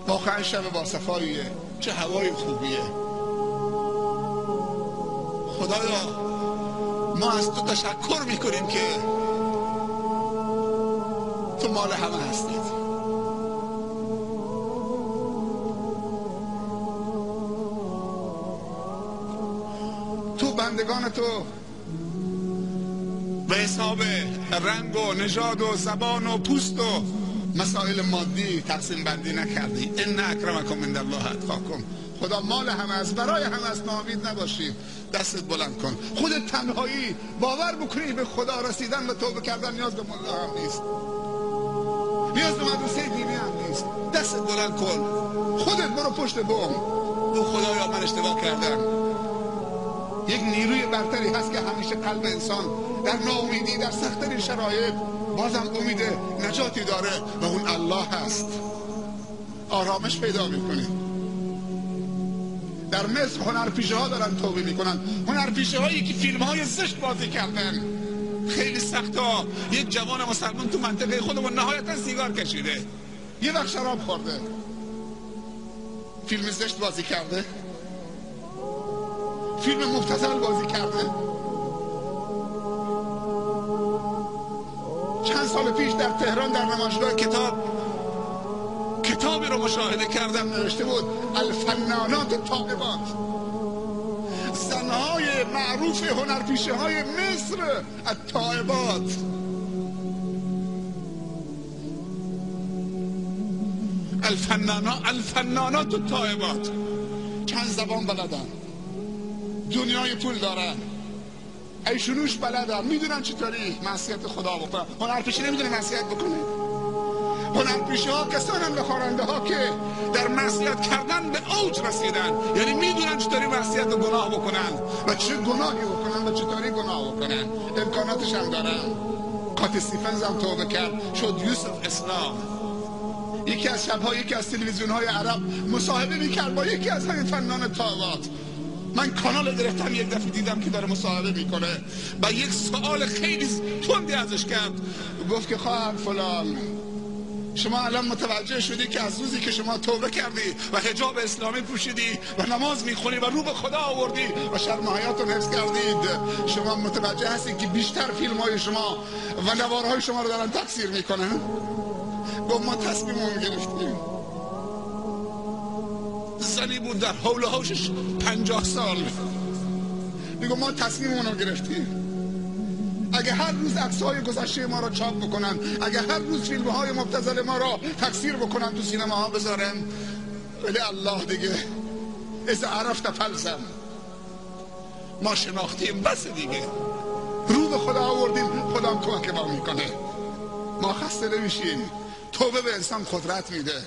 واقعا شب با صفاییه، چه هوای خوبیه. خدایا ما از تو تشکر میکنیم که تو مال همه هستید. تو بندگان تو به حساب رنگ و نژاد و زبان و پوست و مسائل مادی تقسیم بندی نکردی. ان اکرمکم عند الله اتقاکم. خدا مال همه است، برای همه است، ناامید نباشی. دستت بلند کن، خودت تنهایی باور بکنی به خدا رسیدن و توبه کردن نیاز به ملا هم نیست، نیاز به مدرسه دینی هم نیست. دستت بلند کن، خودت برو پشت بوم، او خدایا من اشتباه کردم. یک نیروی برتری هست که همیشه قلب انسان در ناامیدی، در سخت‌ترین شرایط بازم امید نجاتی داره و اون الله هست. آرامش پیدا میکنی. در مصر هنرپیشه ها دارن توبه میکنن، هنرپیشه هایی که فیلم های زشت بازی کردن. خیلی سخت ها. یک جوان مسلمان تو منطقه خودمون نهایتا سیگار کشیده، یه وقت شراب خورده، فیلم زشت بازی کرده، فیلم مبتذل بازی کرده. چند سال پیش در تهران در نمایشگاه کتاب کتابی رو مشاهده کردم، نوشته بود الفنانات الطائبات، زنهای معروف هنرپیشه های مصر الطائبات. الفنانات الطائبات. چند زبان بلدن، دنیای پول دارن، ایشونوش بلدن، میدونن چطوری معصیت خدا بکنن. هنرپیشه نمیدونه معصیت بکنه. هنرپیشه ها کسانن و خواننده ها که در معصیت کردن به اوج رسیدن، یعنی میدونن چطوری معصیت و گناه بکنن و چه گناهی بکنن و چطوری گناه بکنن، امکاناتش هم دارن. کات استیفنز هم توبه کرد، شد یوسف اسلام. یکی از شبها یکی از تلویزیون های عرب مصاحبه میکرد با یکی از همین فنان طاغات. من کانال گرفتم، یک دفعه دیدم که داره مصاحبه میکنه و یک سوال خیلی تندی ازش کرد. گفت که خواهر فلان، شما الان متوجه شدی که از روزی که شما توبه کردی و حجاب اسلامی پوشیدی و نماز میخونی و رو به خدا آوردی و شرم حیات رو حفظ کردید، شما متوجه هستید که بیشتر فیلم های شما و نوارهای شما رو دارن تقصیر میکنن؟ گفت ما تصمیممون گرفتیم. زنی بود در حول و حوشش 50 سال، میگه ما تصمیممون رو گرفتیم. اگه هر روز عکس‌های گذشته ما را چاپ بکنن، اگه هر روز فیلم‌های مبتذل ما را تکثیر بکنن، تو سینماها بذارن، ولی الله دیگه اذا عرفت فلزم، ما شناختیم بس دیگه، رو به خدا آوردیم، خدا کمک ما میکنه، ما خسته نمیشیم. توبه به انسان قدرت میده.